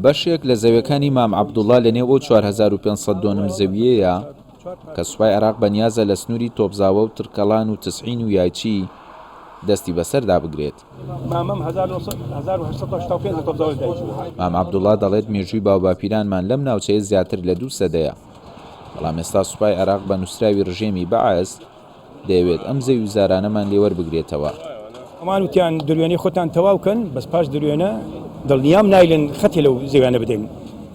بەشێک لە زەویەکانی مام عەبدوڵا لە نێو ئەو 4500 دۆنم زەوییەیە کە سوپای عێراق بەنیازە لە سنووری تۆپزاوە و ترکەڵان و تسعین و یایچی دەستی بەسەردا بگرێت. مام عەبدوڵا دەڵێت مێژووی باوباپیرانمان لەم ناوچەیە زیاتر لە دوو سەدەیە، بەڵام ئێستا سوپای عێراق بە نووسراوی ڕژێمی بەعس دەیەوێت ئەم زەوی و زارانەمان لێ وەربگرێتەوە. ئەوان وتیان دروێنەی خۆتان تەواو کەن بەس پاش دروێنە دڵنیام نایلن خەتی لەو زەویانە بدەین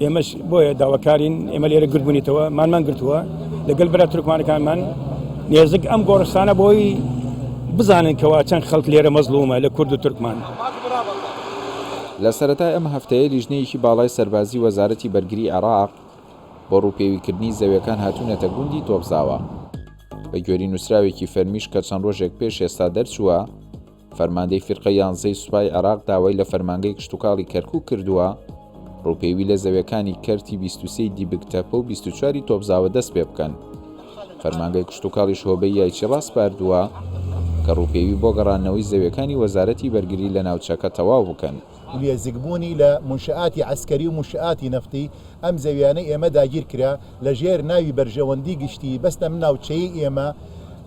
ئێمەش بۆیە داواکارین ئێمە لێرە گردبوونیتەوە مانمان گرتووە لەگەل برا تورکمانەکانمان نێزک ئەم گۆڕستانە بۆی بزانن کەوا چەند خەڵک لێرە مەزڵومە لە کورد و تورکمان. لە سەرەتای ئەم هەفتەیە لیژنەیەکی باڵای سەربازی وەزارەتی بەرگری عێراق بۆ ڕووپێویکردنی زەویەکان هاتوونەتە گوندی تۆپزاوە. بە گوێری نووسراوێکی فەرمیش کە چەند ڕۆژێک پێش ئێستا دەرچووە، فەرماندەی فیرقەی یانزەی سوپای عێراق داوای لە فەرمانگەی کشتوکاڵی کەرکووک کردووە ڕووپێوی لە زەویەکانی کەرتی 23 ی دیبک تەپە و 24 ی تۆپزاوە دەست پێ بکەن. فەرمانگەی کشتوکاڵیش هۆبەی یایچی ڕاسپاردووە کە ڕووپێوی بۆ گەڕاندنەوەی زەویەکانی وەزارەتی بەرگری لە ناوچەکە تەواو بکەن. نێزیکبوونی لە مونشئاتی عەسکەری و مونشئاتی نەفتی، ئەم زەویانەی ئێمە داگیر کرا لە ژێر ناوی بەرژەوەندی گشتی، بەس لەم ناوچەیەی ئێمە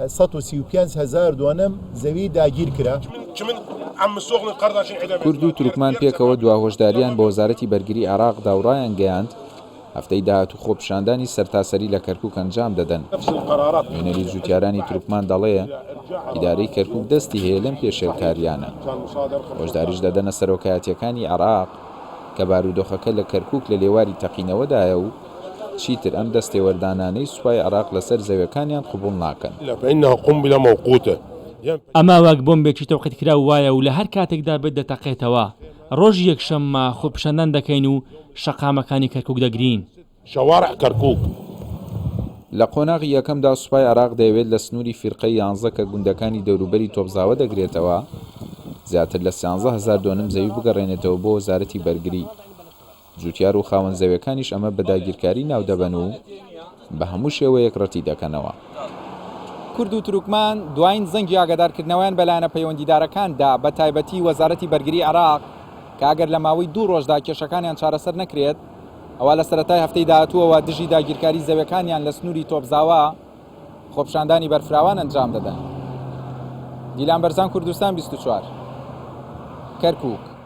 135 هەزار دۆنم زەوی داگیر کرا. کورد و تورکمان پێکەوە دوا هۆشدارییان بە وەزارەتی بەرگری عێراق دا و ڕایانگەیاند، هەفتەی داهاتوو خۆپیشاندانی سەرتاسەری لە کەرکوک ئەنجام دەدەن. نوێنەری جوتیارانی تورکمان دەڵێ، ئیدارەی کەرکوک دەستی هەیە لەم پێشێلکارییانە. هۆشداریش دەدەنە سەرۆکایەتییەکانی عێراق کە بارودۆخەکە لە کەرکوک لە لێواری تەقینەوەدایە و چیتر ئەم دەستێوەردانانەی سوپای عێراق لەسەر زەویەکانیان قبوڵ ناکەن. ئەمە وەک بۆمبێکی تەوقیتکراو وایە و لە هەر کاتێکدا بێت دەتەقێتەوە. ڕۆژی یەکشەممە خۆپیشاندان دەکەین و شەقامەکانی کەرکوک دەگرین. شوارع کرکوک. لە قۆناغی یەکەمدا سوپای عێراق دەیەوێت لە سنووری فیرقەی یانزە کە گوندەکانی دەوروبەری تۆپزاوە دەگرێتەوە، زیاتر لە 13 هەزار دۆنم زەوی بگەڕێنێتەوە بۆ وەزارەتی بەرگری. جوتیار و خاوەن زەویەکانیش ئەمە بە داگیرکاری ناودەبەن و بە هەموو شێوەیەک رەتی دەکەنەوە. کورد و تورکمان دوایین زەنگی ئاگادارکردنەوەیان بە لایەنە پەیوەندیدارەکان دا، بە تایبەتی وەزارەتی بەرگری عێراق، کە ئەگەر لە ماوەی دوو ڕۆژدا کێشەکانیان چارەسەر نەکرێت، ئەوا لە سەرەتای هەفتەی داهاتووەوە دژی داگیرکاری زەویەکانیان لە سنووری تۆپزاوا خۆپیشاندانی بەرفراوان ئەنجام دەدەن. دیلان بەرزان کوردستان 24، کەرکووک.